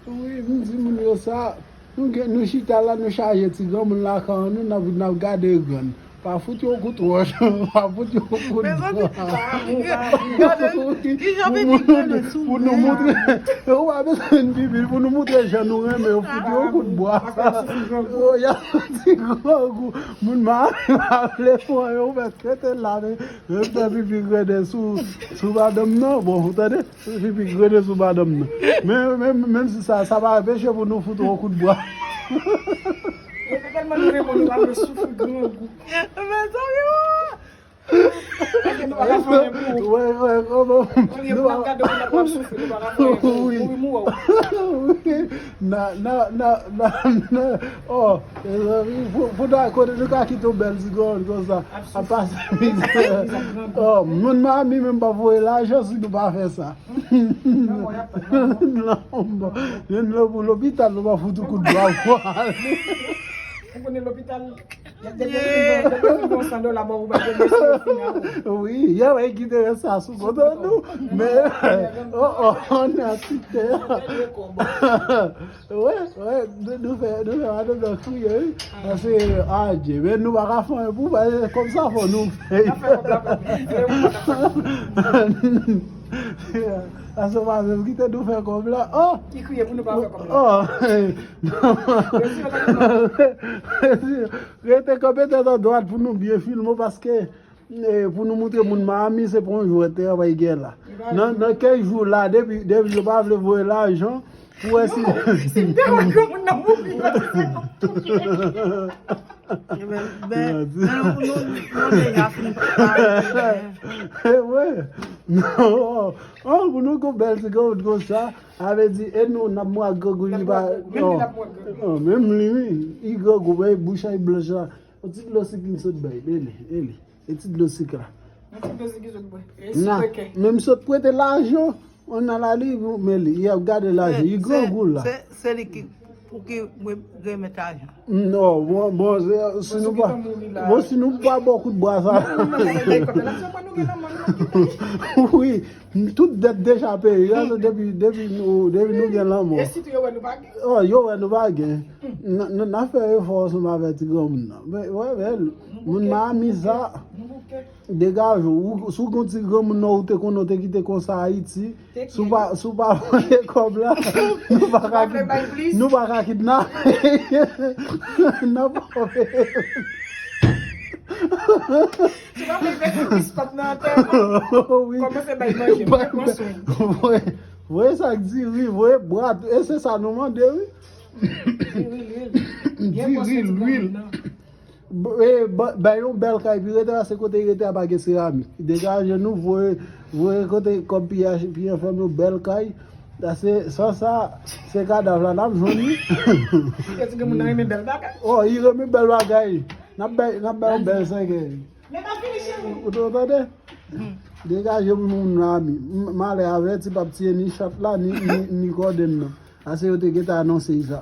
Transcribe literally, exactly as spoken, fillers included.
Wi, m di moun yo sa, nou gen, nou chita la, nou chaje ti granmoun lakay nou, n ap, n ap gade grann. Pa fout yon kout wòch, pa fout yon kout bwa. Pou nou moutre, ou pa bezwen pipi, pou nou moutre jan nou renmen yo, fout yon kout bwa. Oh, y a ti grangou, moun ma pa vle fò yo, ou mèt rete la, men, men fè pipi grande sou, sou madanm nan, bon, ou tande? Pipi grande sou madanm nan. Men, men, menm si sa, sa pa anpeche pou nou fout yon kout bwa. E se tèlman nou renmen, nou pa vle soufri grangou. Mezanmi, oh! Paske nou pa ka fè anyen pou ou. Wè, wè, kòman? Olye pou n ap gade w, n ap soufri, nou pa ka fè anyen pou ou. Wi. Mouri, mouri. Wi. Na, na, na, na, na. Oh, mezanmi, pou, pou nou, kote nou ka kite yon bèl ti granmoun konsa? Ap pase mizè. Oh, moun Miami menm pa voye lajan si nou pa fè sa. Non, bon, youn nan pou lopital, nou pa fout yon kout bwa pou ale. Ou konnen lopital, y ap depoze yon san dola bò ou pa gen mesye yo fini avè w. Wi, y ap kite rès sa sou konto nou. Men, oh, oh, on a ti tè. Wè, wè, nou, nou fè, nou fè madanm nan kriye, wi. Paske, adje, men nou pa ka fè anyen pou, paske kòb sa fò nou fè. Paske pa menm kite nou fè kòb la. Oh! Ki kriye pou nou pa fè kòb la. Oh! Rete kanpe tèt an dwat pou nou byen filme, paske E, pou nou moutre moun Miami, se pa yon jwèt travay gen la. Nan, nan kenz jou la, depi, depi yo pa vle voye lajan, pou wè si. Si m te wè granmoun nan mouri, yo di se nou touye. Ebyen, ben, ben, nou, nou, nou deja fin pare. E, wè. Non. Oh, pou nou gon bèl ti granmoun konsa, sa vle di, e nou, n ap mwa grangou li pa. Menm li, n ap mwa grangou. Non, menm li, wi. Li grangou, men bouch a li blanch la. Yon ti dlo sik m sot bay, e li, e li. E ti dlo sik la. Yon ti dlo sik ki sot bwè. E sik nan kè. Men m sot prete lajan, on a la li, men li, y ap gade lajan, li grangou la. Se, se, se li ki, pou ki mwen remèt lajan. Non, bon, bon, se, si nou pa, bon, si nou pa bò kout bwa sa. Wi, tout dèt deja peye, depi, depi nou, depi nou gen lanmò. E sitou yo wè nou pa gen. Oh, yo wè nou pa gen. N, n, n a fè efò ansanm avèk ti granmoun nan. Men, wè, men, moun Miami sa, degaje w. Ou, si w gen ti granmoun nan ou te konnen, ou te kite konsa Ayiti. Si w pa, si w pa voye kòb la, nou pa ka kid-, nou pa ka kidnape. N ap Si w pa vle fè soufri spòt nan antèman, kòmanse bay manje, pran swen. Voye, voye sak diri, voye bwa, e se sa nou mande, wi. Diri, lwil. Diri, lwil. B-, e, ba-, bay yon bèl kay pi rete, paske kote l rete a pa gen seramik. Degaje nou, voye, voye kote kòb pi a, pi anfèm yon bèl kay. Paske san sa, se kadav la n ap jwenn, wi. Yo di gen moun nan renmen bèl bagay. Oh, li renmen bèl bagay. N ap bay, n ap bay yon bèl senkè. Men pa fini, cheri. Ou, ou tande? Degaje moun la, mi. M-, malè avèti p ap tiye ni chat la, ni, ni, ni kòdenn nan. Ase yo te gentan anonse sa.